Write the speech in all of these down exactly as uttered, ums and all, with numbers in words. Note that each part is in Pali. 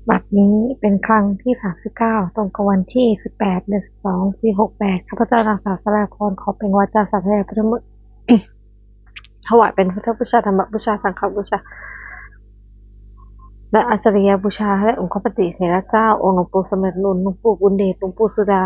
บัดนี้เป็นครั้งที่สามสิบเก้า ตรงกับวันที่สิบแปด เดือนสิบสอง ปีหกแปด ข้าพเจ้านางสาวสราพร ขอเปล่งวาจาสาธยายพุทธมนต์ ถวายเป็นพุทธบูชา ธรรมบูชา สังฆบูชา และอาจาริยบูชา และองค์พระปฏิเถระเจ้า องค์หลวงปู่สมเด็จลุน หลวงปู่บุญเดช หลวงปู่สุดา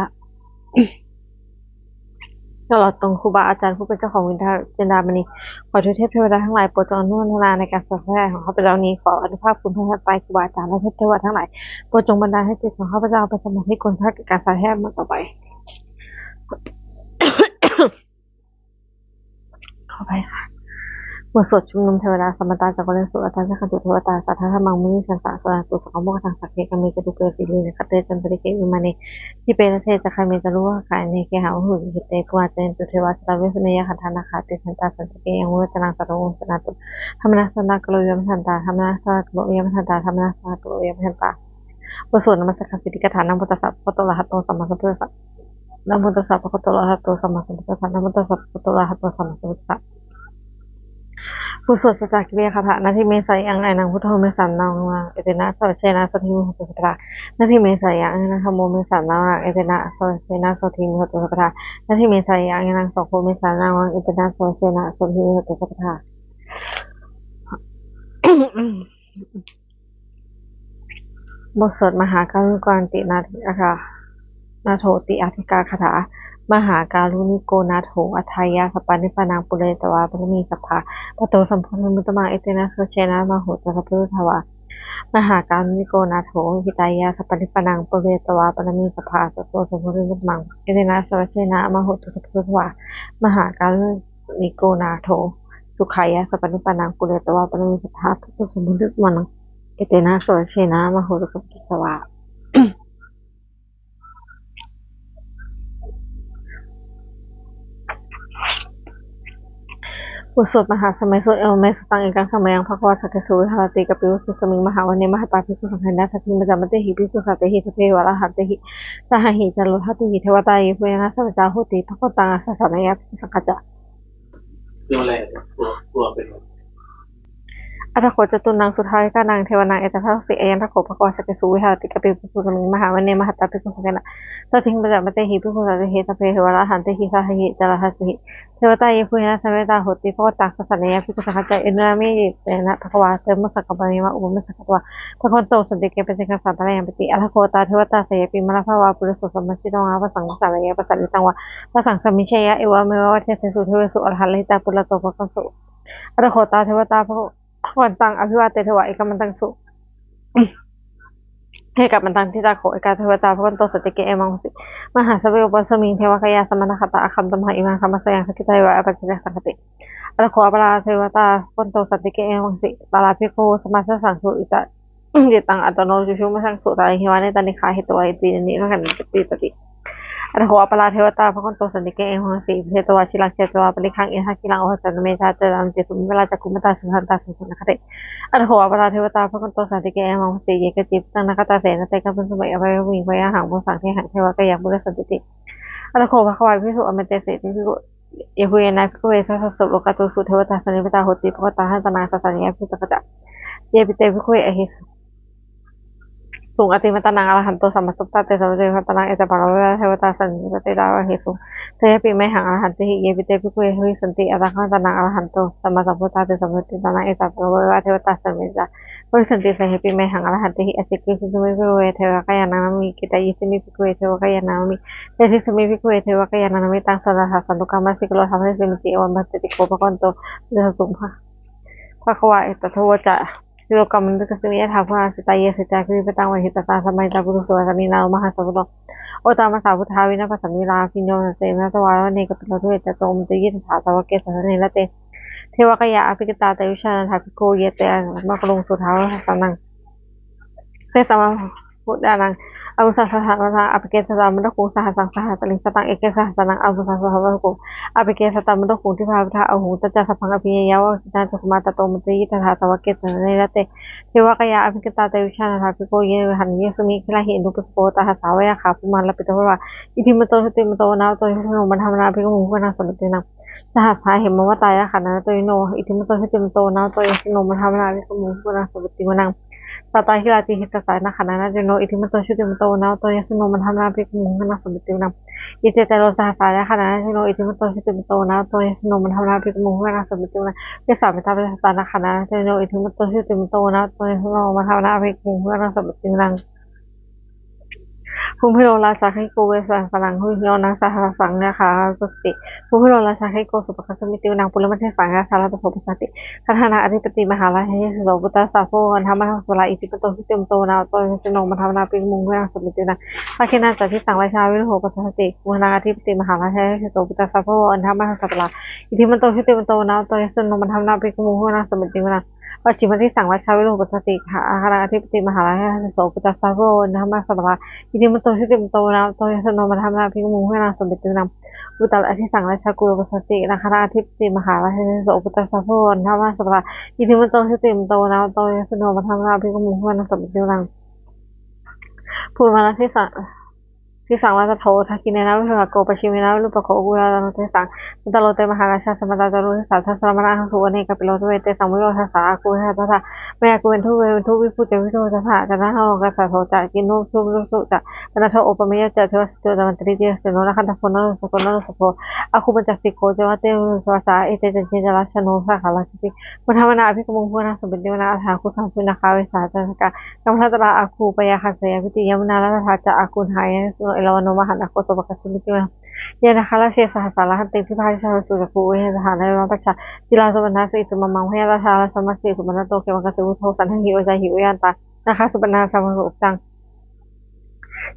ตลอดจนครูบาอาจารย์ผู้เป็นเจ้าของวิญญาณจินดามณี ขอทุกเทพเทวดาทั้งหลายโปรดจงอนุโมทนาในการสาธยายของข้าพเจ้านี้ ขออานุภาพคุณพระรัตนตรัย ครูบาอาจารย์ และเทพเทวดาทั้งหลาย โปรดจงบันดาลให้จิตของข้าพเจ้าเป็นสมาธิควรค่าแก่การสาธยายมาต่อไป ขออภัยค่ะ บทสวดชุมนุมเทวดา Samantā cakkavāḷesu atrāgacchantu devatā, saddhammaṃ munirājassa suṇantu saggamokkhadaṃ. Sagge kāme ca rūpe girisikharataṭe cantalikkhe vimāne, dīpe raṭṭhe ca gāme taruvanagahane gehavatthumhi khette, bhummā cāyantu devā jalathalavisame yakkhagandhabbanāgā, tiṭṭhantā santike yaṃ munivaravacanaṃ sādhavo me suṇantu. Dhammassavanakālo ayam bhadantā, dhammassavanakālo ayam bhadantā, dhammassavanakālo ayam bhadantā. บทสวดนมัสการสิทธิคาถา Namo tassa bhagavato arahato sammāsambuddhassa. Namo tassa bhagavato arahato sammāsambuddhassa. Namo tassa bhagavato arahato sammāsambuddhassa. บทสวดสัจจกิริยาคาถา Natthi me saraṇaṃ aññaṃ, buddho me saraṇaṃ varaṃ, etena saccavajjena sotthi me hotu sabbadā. Natthi me saraṇaṃ aññaṃ, dhammo me saraṇaṃ varaṃ, etena saccavajjena sotthi me hotu sabbadā. Natthi me saraṇaṃ aññaṃ, saṅgho me saraṇaṃ varaṃ, etena saccavajjena sotthi me hotu sabbadā. บทสวดมหาการุณิโกนาโถติอาทิกาคาถา Mahākāruṇiko nātho atthāya sabbapāṇinaṃ, pūretvā pāramī sabbā patto sambodhimuttamaṃ, etena saccavajjena mā hontu sabbupaddavā. Mahākāruṇiko nātho hitāya sabbapāṇinaṃ, pūretvā pāramī sabbā patto sambodhimuttamaṃ, etena saccavajjena mā hontu sabbupaddavā. Mahākāruṇiko nātho sukhāya sabbapāṇinaṃ, pūretvā pāramī sabbā patto sambodhimuttamaṃ, etena saccavajjena mā hontu sabbupaddavā. บทสวดมหาสมัยสูตร Evamme sutaṃ. Ekaṃ samayaṃ bhagavā sakkesu viharati kapilavatthusmiṃ mahāvane mahatā bhikkhusaṅghena saddhiṃ pañcamattehi bhikkhusatehi sabbeheva arahantehi saha pārisajjino devatā yebhuyyena sammipakkhā hoti bhagavantaṃ dassanāya bhikkhusaṅghañca. เรื่องอะไรตัวตัวเป็น Atha kho catunnaṃ suddhāvāsakānaṃ devānaṃ etadahosi: Ayaṃ kho bhagavā sakkesu viharati kapilavatthusmiṃ mahāvane mahatā bhikkhusaṅghena saddhiṃ pañcamattehi bhikkhusatehi sabbeheva arahantehi saha pārisajjino devatā yebhuyyena sammipakkhā hoti bhagavantaṃ dassanāya bhikkhusaṅghañca. Evammeva bhagavā dhammasākaccaṃ pañcavātakaṃ upavesaṃ katvā bhagavato santike paccekagāthā bhāseyyāmāti. Atha kho tā devatā seyyathīdhammavicayo vipulito sahassaṃ sahassaṃ vāsavaṃ samiñjeyya, evaṃ samiñjeyya, evameva devesu devesu antarahitā purato bhagavato. Atha kho tā devatā bhagavantaṃ abhivādetvā ekamantaṃ su ekamantaṃ ṭhitā kho ekā devatā bhagavato santike evaṃ bhāsi: Mahāsamayo pavanasmiṃ devakāyā samāgatā, āgatamha imaṃ dhammasamayaṃ dakkhitāyeva apaccavekkhisaṅghanti. Atha kho aparā devatā bhagavato santike evaṃ bhāsi: Tatra bhikkhavo samādahaṃsu, cittaṃ attano ujukamakaṃsu, sārathīva nettāni gahetvā indriyāni rakkhanti. Atha kho aparā devatā bhagavato santike evaṃ bhāsi: Chetvā khīlaṃ chetvā palighaṃ, indakhīlaṃ ūhacca manejā, cāyantu manīpara cakkhumantā, sudantā susunāgāti. Atha kho aparā devatā bhagavato santike evaṃ bhāsi: Ye keci buddhaṃ nātha sī, na te gātugāmāsi, appaṭivattiṃ pāpū, asaṅkhātaṃ ṭhānaṃ, devakāyaṃ pavesuṃ. Atha kho bhagavā visuddhimaggo devasāya, yebhuyyena bhikkhave dasasu lokadhātūsu devatā sannipatitā honti bhagavantaṃ dassanāya bhikkhusaṅghañca. Yepi te bhikkhave ahesuṃ atimattānaṃ arahanto sammāsambuddhā, tesampāturahu bhagavantānaṃ etaparamāyeva devatā sannipatitā bhavissanti mayhaṃ arahantehi. Yepi te bhikkhave bhavissanti bhagavantānaṃ arahanto sammāsambuddhā, tesampāturahu bhagavantānaṃ etaparamāyeva devatā sannipatitā bhavissanti mayhaṃ arahantehi. Ācikkhissāmi bhikkhave devakāyānaṃ nāmāni, kittayissāmi bhikkhave devakāyānaṃ nāmāni, desissāmi bhikkhave devakāyānaṃ nāmāni. Taṃ saraṇaṃ sāvakaṃ santike, anuttaraṃ sammāsambuddhānaṃ sotthānaṃ. Iti evaṃ bhanteti kho bhagavato paccassosuṃ. Bhagavā etadavoca: Tilokaṃ mamaṃ lokaṃ, yasmiṃ sītā sitā, ye sitā girigabbharaṃ, pahitattā samāhitā, puthū sīhāva sallīnā, lomahaṃsābhisambhuno, odātamanasā suddhā, vinayaṃ upavhayantī, vītarāgehi bhañjamānā te bhaddabhikkhu sāvake sāsane rate. Devakāyā abhikkantā, te vijānātha bhikkhavo, ye te anuttaraṃ lokaṃ, suddhā vūpasāsanaṃ. Tesaṃ mahāpuññānaṃ ānusaraṃ, sahassaṃ sahassaṃ, appeke satamaddakkhuṃ, sahassaṃ sahassāni, sataṃ eke sahassānaṃ ānusaraṃ, sahassaṃ sahassaṃ, appeke satamaddakkhuṃ, dibbā dibbā vutthajja, sabbaṃ abhiññāya, vavakkhitvāna cakkhumā, tato āmantayi satthā, sāvake sāsane rate. Devakāyā abhikkantā, te vijānātha bhikkhavo, ye vohaṃ nayasmi girāhi, anupubbaso tathāgataṃ, yakkhā bhummā tadanugrahā, iddhimanto jutimanto, vaṇṇavanto yasassino, modamānā abhikkāmuṃ, bhikkhūnaṃ samitiṃ vanaṃ. Sahassaṃ hemavatā, yakkhā nānattavaṇṇino, iddhimanto jutimanto, vaṇṇavanto yasassino, modamānā abhikkāmuṃ, bhikkhūnaṃ samitiṃ vanaṃ. Sātāgirā tividhasāyonā, gandhabbānaṃ nānattavaṇṇino, iddhimanto jutimanto vaṇṇavanto yasassino, modamānā abhikkāmuṃ bhikkhūnaṃ samitiṃ vanaṃ. Iccete caranasahasā gandhabbānaṃ nānattavaṇṇino, iddhimanto jutimanto vaṇṇavanto yasassino, modamānā abhikkāmuṃ bhikkhūnaṃ samitiṃ vanaṃ. Vessāmittā pañcasatā nāgā nānattavaṇṇino, iddhimanto jutimanto vaṇṇavanto yasassino, modamānā abhikkāmuṃ bhikkhūnaṃ samitiṃ vanaṃ. Kumbhīro rājagahiko vepullassa sahassaṃ, pahitattā nāgasenaṃ saha, sahassaṃ yakkhā āgacchanti. Kumbhīro rājagahiko sopāga samitiṃ vanaṃ, pavutthajātimakkhīlaṃ asayaṃvassa bhūmā. Gandhabbānaṃ ādhipati mahārājā yasassi so, puttānaṃ sataṃhāro, gandhabbānaṃ āgacchati saha. Iddhimanto jutimanto vaṇṇavanto yasassino, modamānā abhikkāmuṃ bhikkhūnaṃ samitiṃ vanaṃ. Dakkhiṇāyañca disaṃ rājā virūḷho pasāsati, kumbhaṇḍānaṃ ādhipati mahārājā yasassi so, puttānaṃ sataṃhāro, gandhabbānaṃ āgacchati saha. Iddhimanto jutimanto vaṇṇavanto yasassino, modamānā abhikkāmuṃ bhikkhūnaṃ samitiṃ vanaṃ. Pacchimāyañca disaṃ rājā virūḷho pasāsati, gandhabbānaṃ ādhipati mahārājā yasassi so, puttānaṃ sataṃhāro, gandhabbānaṃ āgacchati saha. Iddhimanto jutimanto vaṇṇavanto yasassino, modamānā abhikkāmuṃ bhikkhūnaṃ samitiṃ vanaṃ. Uttarāyañca disaṃ rājā kuvero pasāsati, nāgānaṃ ādhipati mahārājā yasassi so, puttānaṃ sataṃhāro, gandhabbānaṃ āgacchati saha. Iddhimanto jutimanto vaṇṇavanto yasassino, modamānā abhikkāmuṃ bhikkhūnaṃ samitiṃ vanaṃ. Pūrvāyañca disaṃ rājā tho, dakkhiṇena virūḷhako, pacchimena virūpakkho, uttarayañca disaṃ centro te mahārājā, samantā caturo disā daddallamānā aṭṭhaṃsu vane kāpilavatthave. Tesaṃ vidotthasaṃ āgū vehātasaṃ, mayā kuṭeṇḍu veṭeṇḍu viṭū ca viṭuṭo ca saha, caranāma kassapa ca kinnughaṇḍu ca pāṇaso opamañño ca devasūto ca mātali ca yasassino, nāgasenaṃ gandhabbo naḷo ca kinnughaṇḍu naḷo ca saha, āgū pañcasikho ca vātesū ca vasavā, ete caññe ca rājāno saha rājubhi, modamānā abhikkāmuṃ bhikkhūnaṃ samitiṃ vanaṃ. Athāgū sahabhū nāgā vesālā ca nāgā, kambalassatarā āgū pāyāgā ca saha ñātibhi, yāmunā nālado ca āgū vehāyasino, erāvaṇo mahānāgo sopāga samitiṃ vanaṃ. Ye nāgarāje sahasā ādante, dibbā dijā paviṭuṭā āgū vehāsaha, nāgevā pāga ca ñiloparivāsā, iti mamaṃ bhayaṃ rājarasaṃ mahessi, sopāga supaṇṇato khemamakāsi buddho, saṇhāhi vācāhi upavhayantā, nāgā supaṇṇā samāgatavā.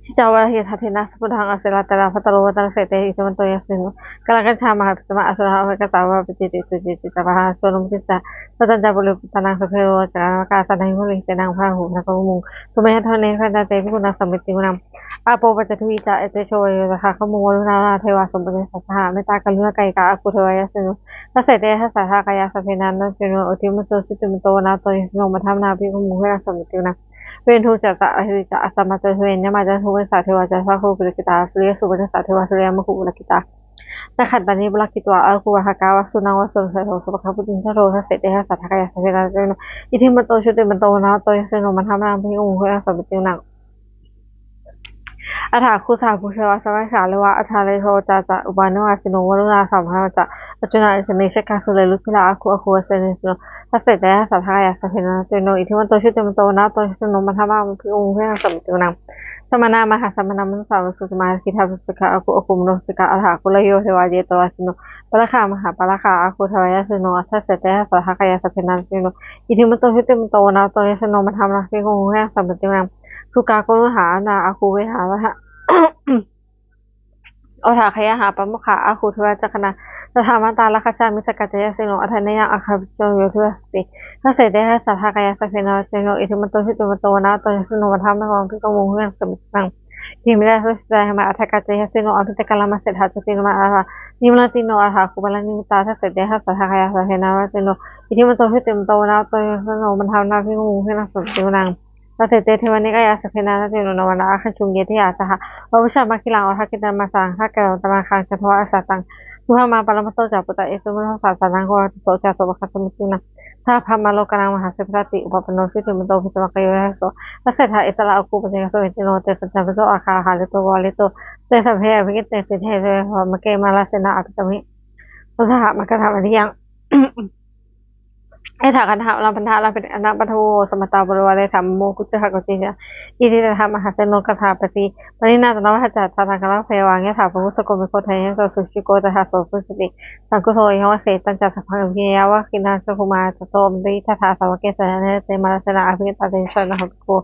Ciñcāya vācā devā saha saddhiṃ, samuddaṃ asurā sitā, bhātaro vāsavassete iddhimanto yasassino, kālakañjā mahābhismā asurā dānaveghasā, vepacitti sucitti ca pahārādo namucī saha, satañca baliputtānaṃ sabbe verocanāmakā, sannayhitvā baliṃ senaṃ samuddaṃ asayaṃ, bhātaro vāsavassete iddhimanto yasassino, modamānā abhikkāmuṃ bhikkhūnaṃ samitiṃ vanaṃ. Āpo pañcasate ca tejo vāyo tadāgamuṃ, varuṇā vārunā devā sabrahmā ca saha, mettākaruṇākāyikā āgū devā yasassino, dasete dasadhā kāyā sabbe nānattavaṇṇino, iddhimanto jutimanto vaṇṇavanto yasassino, modamānā abhikkāmuṃ bhikkhūnaṃ samitiṃ vanaṃ. Veṇḍū ca sahalī ca asamā ca duve yamā, candassūpanisā devā saha rājubhi pūjitā, suriyassūpanisā devā suriyamāgū purakkhitā, nakkhattāni purakkhitvā āgū vāhakā vasūnaṃ vāsavo seṭṭho, sopāga pāga puttānussaraso, dasete dasadhā kāyā sabbe nānattavaṇṇino, iddhimanto jutimanto vaṇṇavanto yasassino, modamānā abhikkāmuṃ bhikkhūnaṃ samitiṃ vanaṃ. Athāgū sahabhū devā sabrahmā ca devā, aṭṭhārādo ca ca upanandavāsino, varuṇā sahadhammā ca accutā ca anejakā, sūleyyarucirā āgū āgū vāsavanesino, dasete dasadhā kāyā sabbe nānattavaṇṇino, iddhimanto jutimanto vaṇṇavanto yasassino, modamānā abhikkāmuṃ bhikkhūnaṃ samitiṃ vanaṃ. Samānā mahāsamānā mānusā ca mārgī, taruvanagahā ca gajagganatā, āgū āgū manoretvā, athāgū harayo devā ye ca vāsavanesino, pāragā mahāpāragā āgū devā yasassino, dasete dasadhā kāyā sabbe nānattavaṇṇino, iddhimanto jutimanto vaṇṇavanto yasassino, modamānā abhikkāmuṃ bhikkhūnaṃ samitiṃ vanaṃ. Sukkā karumhā aṇḍā āgū vehāsaha, odātagayhā pāmokkhā āgū devā yasassino, sadāmattā rājagahā missakā ca yasassino, āgatāyā āgā paccekavasavattino, yo devasūpeti dasete dasadhā kāyā sabbe nānattavaṇṇino, iddhimanto jutimanto vaṇṇavanto yasassino, modamānā abhikkāmuṃ bhikkhūnaṃ samitiṃ vanaṃ. Khemiyā tusitā yāmā akthakā ca yasassino, āgū veghanasā ca tiṇṇannā ca rājā, nimmānaratino athāgū paranimmitā, dasete dasadhā kāyā sabbe nānattavaṇṇino, iddhimanto jutimanto vaṇṇavanto yasassino, modamānā abhikkāmuṃ bhikkhūnaṃ samitiṃ vanaṃ. Dasete devanikāyā sabbe nānattavaṇṇino, nāmanvayena āgañchuṃ ye caññe saha, vācamāgīhiṃsā odātagayhā, mārasenā abhikkāmuṃ pamāṇaho, taṇhaṅkarādo asayaṃ, dukkhamā paramatto ca, puttānaṃ iccetu manussaṃ saraṇaṃ gatāmi, so ca sopāga samitiṃ vanaṃ. Sahabrahmalokānaṃ mahāsabhā, sopāga pañcasatā bhikkhavo, bhismākāyo dasasahassā, dasettha issarā āgū paccekavasavattino, tesañca pāturaha hārito parivaṛtito, te sabbe abhikkante sinde deve sabrahmake, mārasenā abhikkāmi, so saha maggāhatakānaṃ mandiyaṃ. Etha gaṇhatha bandhatha parittaṃ, bandhavo samantā parivāretha, mā vo muñcittha koci naṃ. Iti tattha mahāseno, kaṇhapati pāṇinā taṇhapāhāya ca, saraṇamakaṃsu devānaṃ, yathā pāvussako megho, thanayanto saha sopāga suciṇṇo, taṃ so vijayo hohi, saṅkuddho evaṃ asayaṃ, tañca sabbaṃ abhiññāya, vavakkhitvāna cakkhumā, tato āmantayi satthā, sāvake sāsane rate, mārasenā abhikkantā, te vijānātha bhikkhavo.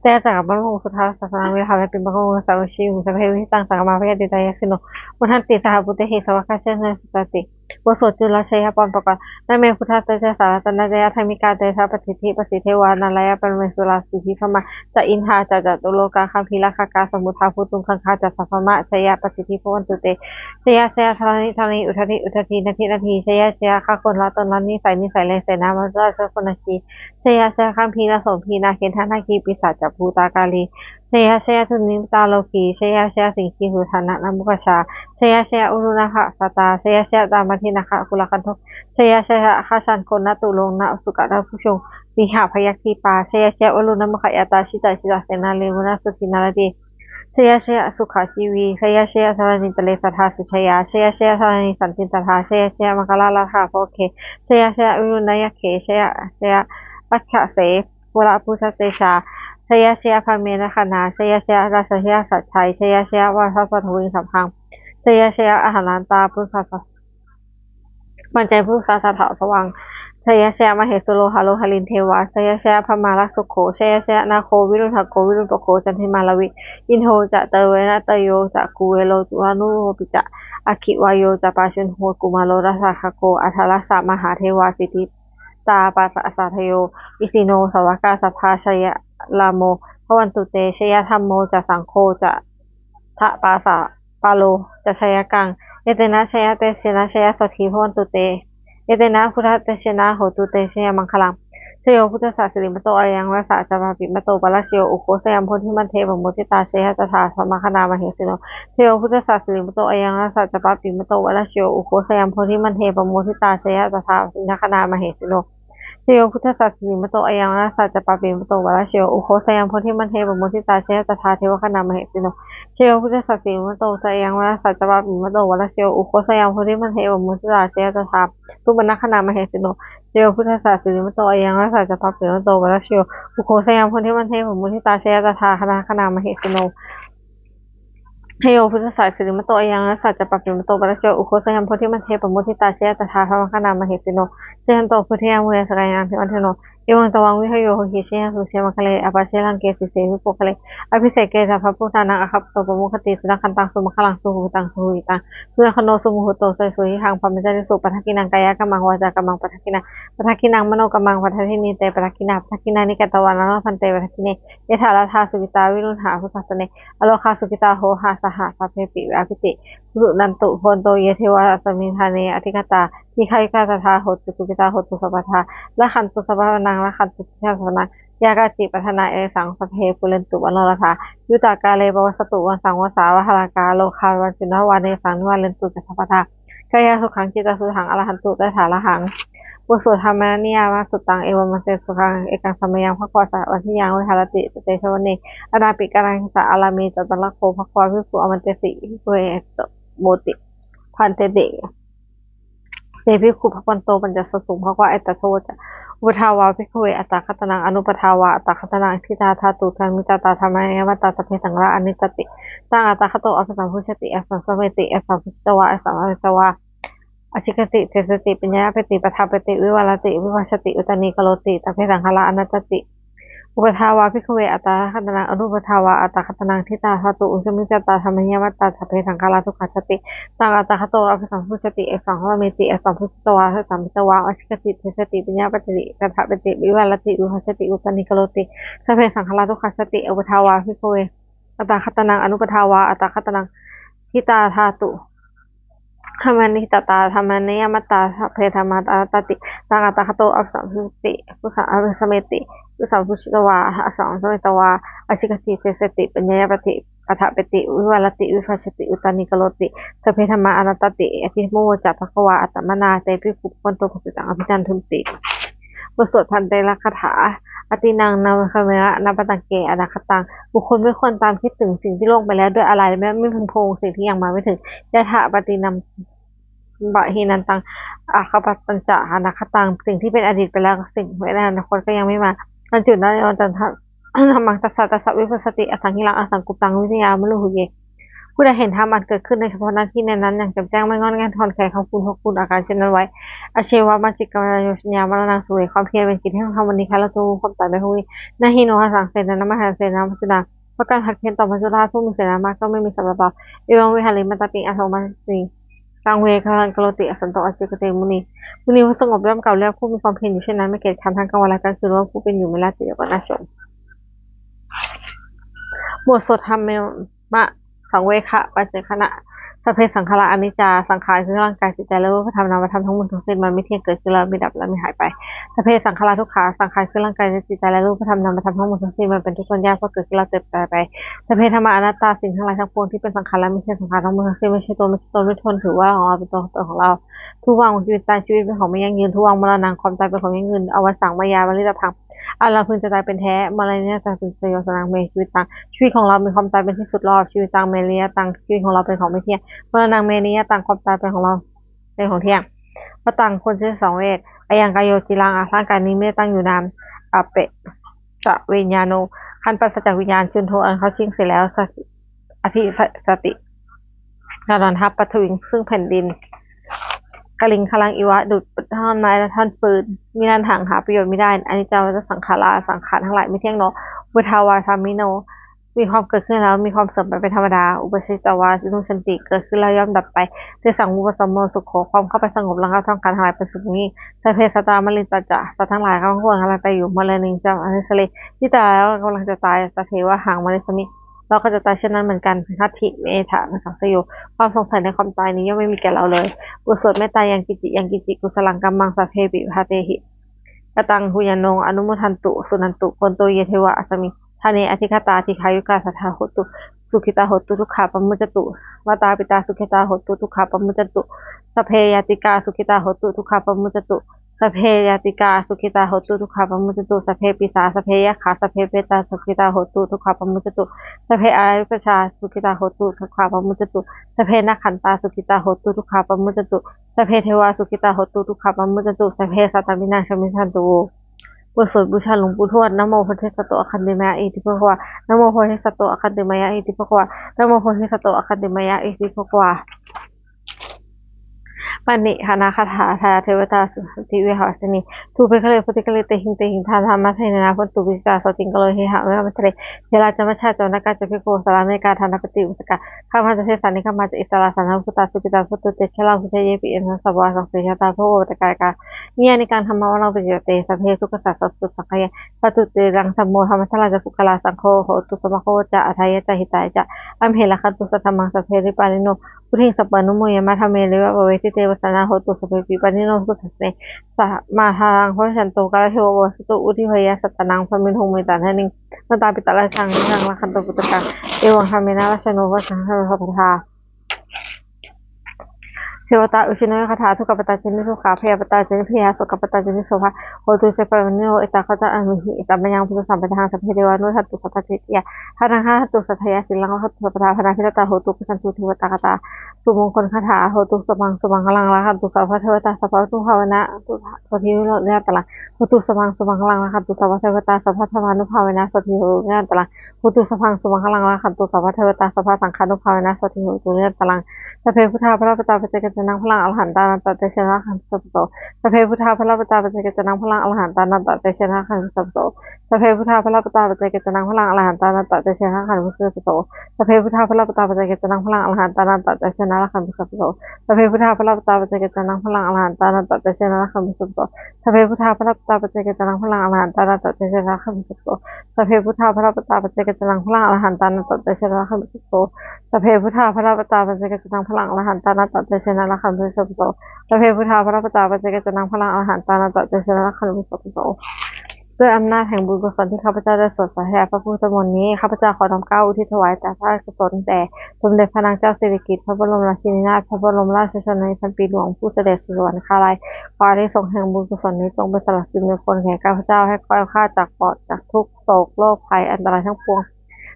Te ca ātappamakaruṃ, sutvā buddhassa sāsanaṃ, vītarāgehi pāgirihi taruvanagahane, sopāga samāhātabbaṃ, bhikkhūnaṃ samitiṃ vanaṃ. Modanti saha bhūtehi, sāvakā sāvakā saha te, āgū devā saha yasassino, sopāga saha te. Vo so catunnaṃ disānaṃ, ratanattayadhammikā, tesaṃ paṭiṭṭhi pasīdevā, nārāyaparamesurā, siddhibrahmā ca indā ca catulokā gambhīrakkhakā, samuddā bhūtuṃ gaṅgā ca sabrahmajayapasiddhi bhavantu te. Jaya jaya dharaṇi dharaṇī udadhi udadhī nadi nadī, jaya jaya gaganalatanalanisai nisai, raisenamadālakuṇaji, jaya jaya gambhīrasombhī nāgendanāgī pisācabhūtakālī, jaya jaya dunnimittarogī, jaya jaya siṅgīsuddhānamukhajā, jaya jaya varuṇassātrā, jaya jaya hinakakulakanto. Jaya jaya gajagganaturaṅga sukarabhujaṅga vīhabyagghidīpā. Jaya jaya varuṇamukhayātrā jitasijjasenārī vinassati naradī. Jaya jaya sukhajīvī, jaya jaya dharaṇītale sadā sujayā, jaya jaya dharaṇī santin sadā, jaya jaya maṅkarājaraññā bhavagge, jaya jaya virūḷhakā nāgakkhī, jaya jaya rakkhase surabhujatejā, jaya jaya brahmendagaṇā, jaya jaya rājādhirājasājjai, jaya jaya vāsavassatanuṃ sabbaṃ, jaya jaya ahimānaṃ buddhassa paccekabuddhassa sāvakaṃ. Jaya jaya mahesuro haro harindevā, jaya jaya brahmārakkho, jaya jaya nāgo viruḷhako virūpakkho candimā ravi. Indo ca thanayo ca kuvero varuṇopi ca, aggi vāyo ca pājuṇho kumāro tadasako, aṭṭhārasa mahādevā siddhitāpasaādayo, isino sāvakā sabbā jaya rāmo bhavantu te. Jaya dhammo ca saṅgho ca tathāgatapālo ca jayakaṃ. Etena jayatejena jayasotthī bhavantu te. Etena buddhatejena hotu te jayamaṅgalaṃ. Jayo buddhassa sirīmato ayaṃ rājā ca pāpimato parājayo, ugghosayaṃ bodhimaṇḍe pamoditā, jayatadā brahmagaṇā mahesino. Jayo buddhassa sirīmato ayaṃ rājā ca pāpimato parājayo, ugghosayaṃ bodhimaṇḍe pamoditā, jayatadā indagaṇā mahesino. Jayo buddhassa sirīmato ayaṃ rājā ca pāpimato parājayo, ugghosayaṃ bodhimaṇḍe pamoditā, jayatadā devagaṇā mahesino. Jayo buddhassa sirīmato ayaṃ rājā ca pāpimato parājayo, ugghosayaṃ bodhimaṇḍe pamoditā, jayatadā supaṇṇagaṇā mahesino. Jayo buddhassa sirīmato ayaṃ rājā ca pāpimato parājayo, ugghosayaṃ bodhimaṇḍe pamoditā, jayatadā nāgagaṇā mahesino. Jayo buddhassa sirīmato ayaṃ rājā ca pāpimato parājayo, ugghosayaṃ bodhimaṇḍe pamoditā, jayatadā brahmagaṇā mahesino. Jayanto bodhiyā mūle sakyānaṃ nandivaḍḍhano, evaṃ tvaṃ vijayo hohi jayassu jayamaṅgale, aparājitapallaṅke sīse paṭhavipokkhare, abhiseke sabbabuddhānaṃ aggappatto pamodati. Sunakkhattaṃ sumaṅgalaṃ supabhātaṃ suhuṭṭhitaṃ, sukhaṇo sumuhutto ca suyiṭṭhaṃ brahmacārisu, padakkhiṇaṃ kāyakammaṃ vācākammaṃ padakkhiṇaṃ, padakkhiṇaṃ manokammaṃ padakkhiṇe, padakkhiṇāni katvāna labhantatthe padakkhiṇe. Yā dhammaṃ suṇātha virattā buddhasāsane, arogā sukhitā hotha saha sabbehi ñātibhi. Suṇantu bhonto ye devā asmiṃ ṭhāne adhigatā, dīghāyukā sadā hontu sukhitā hontu sabbadā, rakkhantu sabbapāṇaṃ rakkhantu jinapañhaṃ, yā kāci patthanā tesaṃ sabbe pūrentu manorathā, yuttakāle pavassantu vassaṃ vassāvalāhakā, rogā cupaddavā tesaṃ nivārentu ca sabbadā. Kāyasukhaṃ cittasukhaṃ arahantu tadarahaṃ. บทสวด Dhammaniyāmasuttaṃ. Evaṃ bhante sutataṃ. Ekaṃ samayaṃ bhagavā sāvatthiyaṃ viharati jetavane anāthapiṇḍikassa ārāme. Tatra kho bhagavā bhikkhū āmantesi bhikkhūhi. Etadavoca bhante. Te bhikkhū bhagavato paccassosuṃ. Bhagavā etadavoca. Uppādā vā bhikkhave tathāgatanaṃ anuppādā vā tathāgatanaṃ ṭhitā dhātu sammiñjitattā dhammaniyāmatā sabbe saṅkhārā anattāti. Taṃ tathāgato abhisambujjhati abhisameti abhisambujjhitvā abhisametvā ācikkhati deseti paññapeti paṭṭhapeti vivarati vibhajati uttānīkaroti sabbe saṅkhārā anattāti. Uppādā vā bhikkhave tathāgatanaṃ anuppādā vā tathāgatanaṃ ṭhitā dhātu sammiñjitattā dhammaniyāmatā sabbe saṅkhārā dukkhāti. Taṃ tathāgato abhisambujjhati abhisameti abhisambujjhitvā abhisametvā ācikkhati deseti paññapeti paṭṭhapeti vivarati vibhajati uttānīkaroti sabbe saṅkhārā dukkhāti. Uppādā vā bhikkhave tathāgatanaṃ anuppādā vā tathāgatanaṃ ṭhitā dhātu sammiñjitattā dhammaniyāmatā sabbe saṅkhārā anattāti. Taṃ tathāgato abhisambujjhati abhisameti abhisambujjhitvā abhisametvā ācikkhati deseti paññapeti paṭṭhapeti vivarati vibhajati uttānīkaroti sabbe saṅkhārā anattāti. Iti taṃ voca bhagavā. Attamanā te bhikkhū bhagavato bhāsitaṃ abhinandunti. บทสวดภันเตรคาถา Atītaṃ nānvāgameyya nappaṭikaṅkhe anāgataṃ. บุคคลไม่ควรตามคิดถึงสิ่งที่ล่วงไปแล้วด้วยอาลัย และไม่พึงพะวงสิ่งที่ยังมาไม่ถึง Yadatītaṃ pahīnantaṃ appattañca anāgataṃ. สิ่งที่เป็นอดีตไปแล้ว สิ่งเป็นอนาคตก็ยังไม่มา Accayantaṃ yo cāmantaṃ tassa tassa vipassati asaṃhiraṃ asaṅkuppaṃ viññāya manubrūhaye. ผู้ใดเห็นธรรมอันเกิดขึ้นในเฉพาะหน้าที่นั้นๆ อย่างแจ่มแจ้ง ไม่ง่อนแง่นคลอนแคลน เขาควรพอกพูนอาการเช่นนั้นไว้ Ajjeva kacci kammāya yo saññā maraṇaṃ samāpeyya. ความเพียรเป็นกิจที่ทำวันนี้ ครั้นเราจะรู้ความตายในพรุ่งนี้ Na hi no asaṃsena naṃ mahasenena maccunā. เพราะการขัดเคืองต่อมัจจุราชผู้มีเสนามากก็ไม่มีสำหรับเรา Evaṃ vihāriṃ ātāpiṃ asamathaṃ atthaṃ ve kālaṃ karoti asanto ācikkhate muni. มุนีผู้สงบย่อมกล่าวเรียกผู้มีความเพียรอยู่เช่นนั้น ไม่เกียจคร้านทั้งกลางวันและกลางคืน ว่าผู้เป็นอยู่ไม่ราบรื่นและก็น่าชม บทสวดธรรมมสังเวคปัจจคณะ Sabbe saṅkhārā aniccā. สังขารคือร่างกายจิตใจและรูปธรรมนามธรรมทั้งหมดทั้งสิ้น มันไม่เที่ยง เกิดขึ้นแล้วมีดับแล้วมีหายไป Sabbe saṅkhārā dukkhā. สังขารคือร่างกายจิตใจและรูปธรรมนามธรรมทั้งหมดทั้งสิ้น มันเป็นทุกข์ทนยาก เพราะเกิดขึ้นแล้วเสื่อมตายไป Sabbe dhammā anattā. สิ่งทั้งหลายทั้งปวงที่เป็นสังขารและไม่ใช่สังขารทั้งหมดทั้งสิ้น ไม่ใช่ตัวไม่ใช่ตนไม่ใช่ตนถือว่าของเราเป็นตัวของตนของเรา Tuvaṃ jīvitaṃ. ชีวิตเป็นของไม่ยั่งยืน Tuvaṃ maraṇaṃ. ความตายเป็นของยั่งยืน Avassaṃ mayā maritabbaṃ. อันเราพึงจะตายเป็นแท้ Maraṇena jātiṃ seyyo sanaṃ me jīvitaṃ. ชีวิตของเรามีความตายเป็นที่สุดรอบ Jīvitaṃ me niyataṃ. ชีวิตของเราเป็นของไม่เที่ยง Maraṇaṃ me niyataṃ. ความตายเป็นของเราเป็นของเที่ยง Vataṃ. ควรใช้สังเวช Ayaṃ kāyo aciraṃ. ร่างกายนี้ไม่ได้ตั้งอยู่นาน Apetaviññāṇo. ครั้นปราศจากวิญญาณ Chuḍḍho. อันเขาทิ้งเสียแล้ว Adhisessati. จะนอนทับ Paṭhaviṃ. ซึ่งแผ่นดิน Kaliṅgaraṃ iva. ดุจท่อนไม้และท่อนฟืน Niratthaṃ. หาประโยชน์มิได้ Aniccā vata saṅkhārā. สังขารทั้งหลายไม่เที่ยงหนอ Uppādā vata dhammino. มีความเกิดขึ้นแล้วมีความเสื่อมไปเป็นธรรมดา Uppajjitvā nirujjhanti. เกิดขึ้นแล้วย่อมดับไป Tesaṃ vūpasamo sukho. ความเข้าไปสงบระงับสังขารทั้งหลายเป็นสุขยิ่ง Sabbe sattā maranti ca. สัตว์ทั้งหลายทั้งปวงกำลังตายอยู่ Maraṇe ca avasissati. ที่ตายแล้วกำลังจะตาย Tathevāhaṃ marissāmi. เราก็จะตายเช่นนั้นเหมือนกัน Natthi me ettha bhadanaṃ saṃsayo. ความสงสัยในความตายนี้ย่อมไม่มีแก่เราเลย บทสวดเมตตา Yaṃ kiñci yaṃ kiñci kusalaṃ kammaṃ sabbehi pāṇinī kataṃ puññaṃ no anumodantu suṇantu bhonto ye devā asmiṃ ṭhāne adhigatā dīghāyukā sadā hontu sukhitā hontu dukkhā pamuñcantu. Mātāpitā sukhitā hontu dukkhā pamuñcantu. Sabbe ñātikā sukhitā hontu dukkhā pamuñcantu. Sabbe ñātikā sukhitā hontu dukkhā pamuñcantu. Sabbe pisā sabbe yakkhā sabbe petā sukhitā hontu dukkhā pamuñcantu. Sabbe averā sukhitā hontu dukkhā pamuñcantu. Sabbe nakkhattā sukhitā hontu dukkhā pamuñcantu. Sabbe devā sukhitā hontu dukkhā pamuñcantu. Sabbe sattā vinassāmi sukhī hontu. บทสวดบูชาหลวงปู่ทวด Namo bodhisatto āgantimāya iti bhagavā. Namo bodhisatto āgantimāya iti bhagavā. Namo bodhisatto āgantimāya iti bhagavā. Paṇidhānagāthā. Atha devatā sotthi vihāravāsinī, thūpe ghare bodhighare tahiṃ tahiṃ, dhammadānena bhavantu pūjitā, sotthiṃ karontedha abhivadanti, therā ca majjhā ca navakā ca bhikkhavo, sārāmikā dānapatī upāsakā, gāmā ca desā nigamā ca issarā, sārīputtādi sukhitā, hontu te jayaṃ hotu, yepi imāni sambhūtāni sabbe, saṅghāṭā bhagavato paccekagāthā. Niyyānikaṃ dhammavaraṃ paṭicca te, sabbe dukkhassa mucciṃsu saṅkhāya, pāturattidānaṃ dhammo, dhammaddharā ca puggalā, saṅgho hotu samaggo ca, atthāya ca hitāya ca. Amhe rakkhatu saddhammaṃ, sabbepi pāṇino, vuḍḍhiṃ sampāpuṇeyyāma, dhamme ariyappavedite, pasannā hontu sabbepi, pāṇino buddhasāsane. Sammā dhāraṃ pavecchanto, kālantare pavecchanto, vuḍḍhibhāvāya sattānaṃ, brahmaniṃ muhurtaṃ naṃ āyu, mātā pitā ca atrajaṃ, samaggānaṃ rakkhantu puttakaṃ, evaṃ dhammena rājāno, pajaṃ pallaṅke sabbadā. Devatāupasaṅkamitvā gāthā. Dukkhappattā ca niddukkhā, bhayappattā ca nibbhayā, sokappattā ca nissokā, hontu sabbepi pāṇino. Ettāvatā ca amhehi, sambhataṃ puññasampadaṃ, sabbe devānumodantu sabbasampattisiddhiyā. Dānaṃ dadantu saddhāya, sīlaṃ rakkhantu sabbadā, bhāvanābhiratā hontu, gacchantu devatāgatā. Sumaṅgalagāthā. Hotu sabbaṃ sumaṅgalaṃ, rakkhantu sabbadevatā, sabbabuddhānubhāvena, sotthī hontu nirantaraṃ. Hotu sabbaṃ sumaṅgalaṃ, rakkhantu sabbadevatā, sabbadhammānubhāvena, sotthī hontu nirantaraṃ. Hotu sabbaṃ sumaṅgalaṃ, rakkhantu sabbadevatā, sabbasaṅghānubhāvena, sotthī hontu nirantaraṃ. Sabbe buddhā balappattā, paccekānañca yaṃ balaṃ, arahantānañca tejena, rakkhantu sabbaso. Sabbe buddhā balappattā, paccekānañca yaṃ balaṃ, arahantānañca tejena, rakkhantu sabbaso. Sabbe buddhā balappattā, paccekānañca yaṃ balaṃ, arahantānañca tejena, rakkhantu sabbaso. Sabbe buddhā balappattā, paccekānañca yaṃ balaṃ, arahantānañca tejena, rakkhantu sabbaso. Sabbe buddhā balappattā, paccekānañca yaṃ balaṃ, arahantānañca tejena, rakkhantu sabbaso. Sabbe buddhā balappattā, paccekānañca yaṃ balaṃ, arahantānañca tejena, rakkhantu sabbaso. Sabbe buddhā balappattā, paccekānañca yaṃ balaṃ, arahantānañca tejena, rakkhantu sabbaso. Sabbe buddhā balappattā, paccekānañca yaṃ balaṃ, arahantānañca tejena, rakkhantu sabbaso. Sabbe buddhā balappattā, paccekānañca yaṃ balaṃ, arahantānañca tejena, rakkhantu sabbaso. ด้วยอำนาจแห่งบุญกุศลที่ข้าพเจ้าได้สวดสาธยายพระพุทธมนต์นี้ ข้าพเจ้าขอน้อมเกล้าอุทิศถวายแต่พระราชกุศลแด่สมเด็จพระนางเจ้าสิริกิติ์ พระบรมราชินีนาถ พระบรมราชชนนีพันปีหลวง ผู้เสด็จสู่สวรรคาลัย ขออานิสงส์แห่งบุญกุศลนี้จงเป็นสำหรับสิริมงคลแก่ข้าพเจ้า ให้แคล้วคลาดจากปลอดจากทุกข์โศกโรคภัยอันตรายทั้งปวง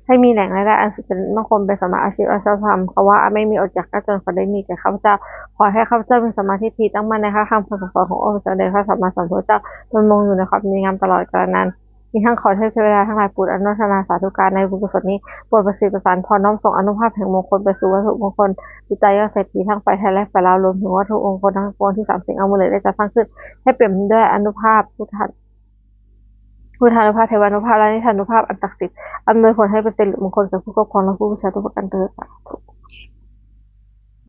ให้มีแหล่งรายได้อันสุจริตมั่นคง เป็นสัมมาอาชีพอันชอบธรรม คำว่าอันไม่มีอดอยากยากจน ขอได้มีแก่ข้าพเจ้า ขอให้ข้าพเจ้ามีสัมมาทิฏฐิตั้งมั่นในพระธรรมคำสั่งสอนขององค์สมเด็จพระสัมมาสัมพุทธเจ้า ดำรงอยู่ในความดีงามตลอดกาลนาน อีกทั้งขอเทพเทวดาทั้งหลายโปรดอนุโมทนาสาธุการในบุญกุศลนี้ โปรดประสิทธิ์ประสาทพรน้อมส่งอานุภาพแห่งมงคลไปสู่วัตถุมงคล ปิดตายอดเศรษฐีทั้งฝ่ายไทยและฝ่ายลาว รวมถึงวัตถุมงคลทั้งปวงที่สามสิงห์อมูเลตได้จัดสร้างขึ้น ให้เปี่ยมด้วยอานุภาพพุทธา พุทธานุภาพ เทวานุภาพ และนิทานุภาพอันศักดิ์สิทธิ์ อำนวยผลให้เป็นสิริมงคลแก่ผู้ครอบครองและผู้บูชาทุกประการเทอญ สาธุ